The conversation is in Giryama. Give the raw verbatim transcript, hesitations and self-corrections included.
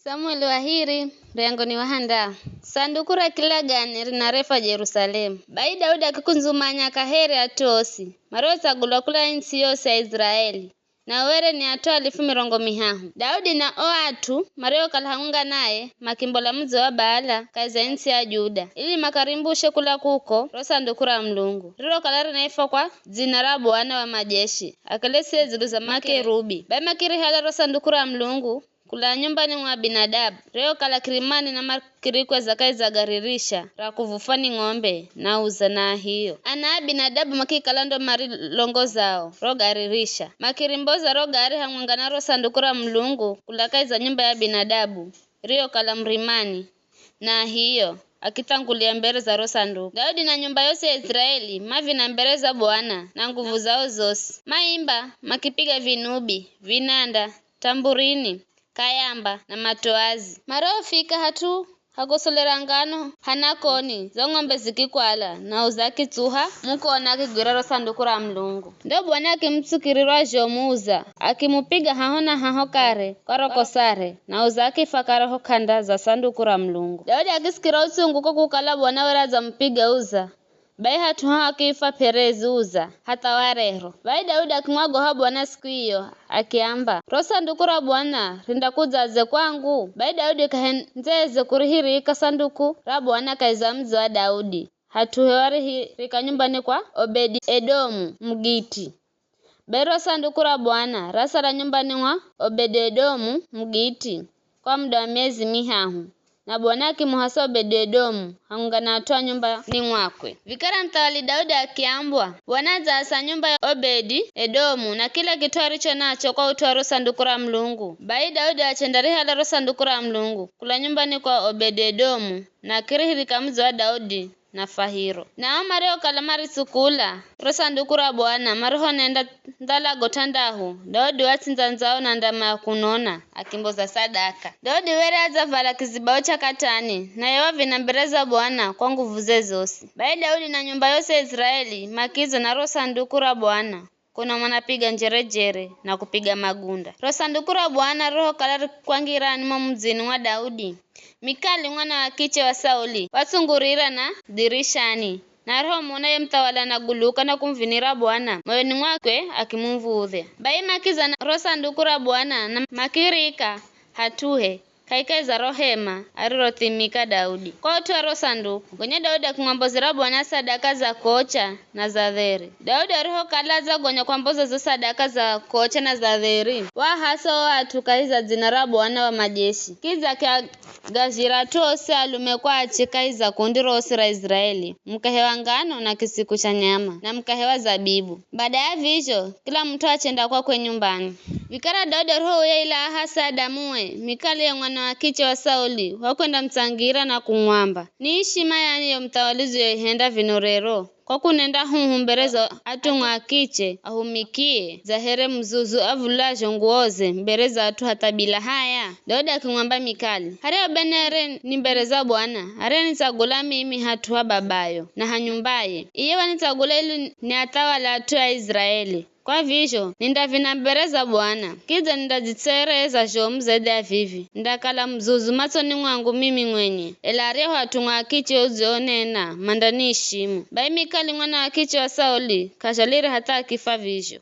Samueli wa hiri, muryango ni wa handao. Sanduku ra kilagane rinarefwa Jerusalemu. Bai Daudi akikundzumanya kaheri at'u osi mariotsagulwa kula ntsi yosi ya Israeli, nao were ni at'u alifu mirongo mihahu. Daudi na o at'u mariokala hamwenga naye makimbola mudzi wa Baala kahi za ntsi ya Juda, ili makarimbushe kula kuko ro sanduku ra Mulungu, rirokala rinaifwa kwa dzina ra Bwana wa majeshi, akelesiye dzulu za makerubi. Bai makirihala ro sanduku ra Mulungu kula nyumbani mwa Abinadabu, riokala kirimani na makirikweza kahi za gari risha ra kuvufwa ni ng'ombe na Uza na Ahiyo. Ana a Abinadabu makikala ndo marilongozao ro gari risha. Makirimboza ro gari hamwenga na ro sanduku ra Mulungu kula kahi za nyumba ya Abinadabu, riokala murimani, na Ahiyo akithangulia mbere za ro sanduku. Daudi na nyumba yosi ya Israeli mavina mbere za Bwana na nguvu zao zosi. Maimba, makipiga vinubi, vinanda, tamburini, kayamba na matoazi. Marofika hat'u hakosolera ngano hana koni, zo ng'ombe zikikwala, na Uza akitsuha mukona akigwira ro sanduku ra Mulungu. Ndo Bwana akimutsukirirwa zhomu Uza, akimupiga haho na haho kare kwa ro kosare, na Uza akifa kare ho k'anda za sanduku ra Mulungu. Daudi akisikira utsungu kwa kukala Bwana were adzamupiga Uza, bai hat'u haho akifa P'erezi Uza hatha wa rero. Bai Daudi akimwagoha Bwana siku iyo, akiamba, "Ro sanduku ra Bwana rindakudzaze kwangu?" Bai Daudi k'ahendzeze kurihirika sanduku ra Bwana kahi za mudzi wa Daudi, hat'uhe warihirika nyumbani kwa Obedi-Edomu Mugiti. Bai ro sanduku ra Bwana rasala nyumbani mwa Obedi-Edomu Mugiti kwa muda wa miezi mihahu, na Bwana akimuhasa Obedi-Edomu hamwenga na at'u a nyumbani mwakwe. Vikara muthawali Daudi akiambwa, Bwana adzahasa nyumba ya Obedi-Edomu na kila kit'u aricho nacho kwa ut'u wa ro sanduku ra Mulungu. Bai Daudi achendarihala ro sanduku ra Mulungu kula nyumbani kwa Obedi-Edomu, na akirihirika mudzi wa Daudi na fahiro. Nao mariokala maritsukula ro sanduku ra Bwana marihonenda ndhalago t'andahu, Daudi watsindza ndzao na ndama ya kunona, akimboza sadaka. Daudi were adzavala kizibao cha katani, naye wavina mbere za Bwana kwa nguvuze zosi. Bai Daudi na nyumba yosi ya Israeli makidza na ro sanduku ra Bwana, kuno manapiga njerejere na kupiga magunda. Ro sanduku ra Bwana rihokala rikwangirani mo mudzini wa Daudi, Mikali mwana wa kiche wa Sauli watsungurira na dhirishani, na arihomona ye muthawali anaguluka na kumuvinira Bwana, moyoni mwakwe akimuv̱udhya. Bai makidza na ro sanduku ra Bwana na makirika hat'uhe, kahikahi za ro hema arirothimika Daudi. Kwa ut'u wa ro sanduku, gonya Daudi akimwambozera Bwana sadaka za kocha na za dheri. Daudi arihokala adzagonya kwamboza zo sadaka za kocha na za dheri, waahasa o at'u kahi za dzina ra Bwana wa majeshi. Kidza akiagazhira at'u osi alume kwa ache kahi za kundi rosi ra Israeli, mukahe wa ngano na kisiku cha nyama, na mukahe wa zabibu. Bada ya vizho, kila mut'u achenda kwakwe nyumbani. Vikara Daudi arihouya ila ahasa adamue, Mikali ye mwana wa kiche wa Sauli wakwendamutsangira na kumwamba, "Ni ishima yani yo muthawali udziyoihenda vino rero, kwa kunenda huhu mbere za atumwa a kiche ahumikie, dza here muzuzu avulazho nguwoze mbere za at'u hatha bila haya?" Daudi akimwamba Mikali, "Haryahu be nere ni mbere za Bwana, ariyenitsagula mimi hat'u ha babayo na ha nyumbaye. Iye wanitsagula ili niathawale at'u a Israeli. Kwa vizho, nindavina mbere za Bwana, kidza nindadzitsereza zhomu zaidhi ya vivi, nindakala muzuzu matsoni mwangu mimi mwenye, ela aryahu atumwa a kiche udzionena mandaniishimu." Bai Mikali mwana wa kiche wa Sauli k'azhalire hatha akifa vizho.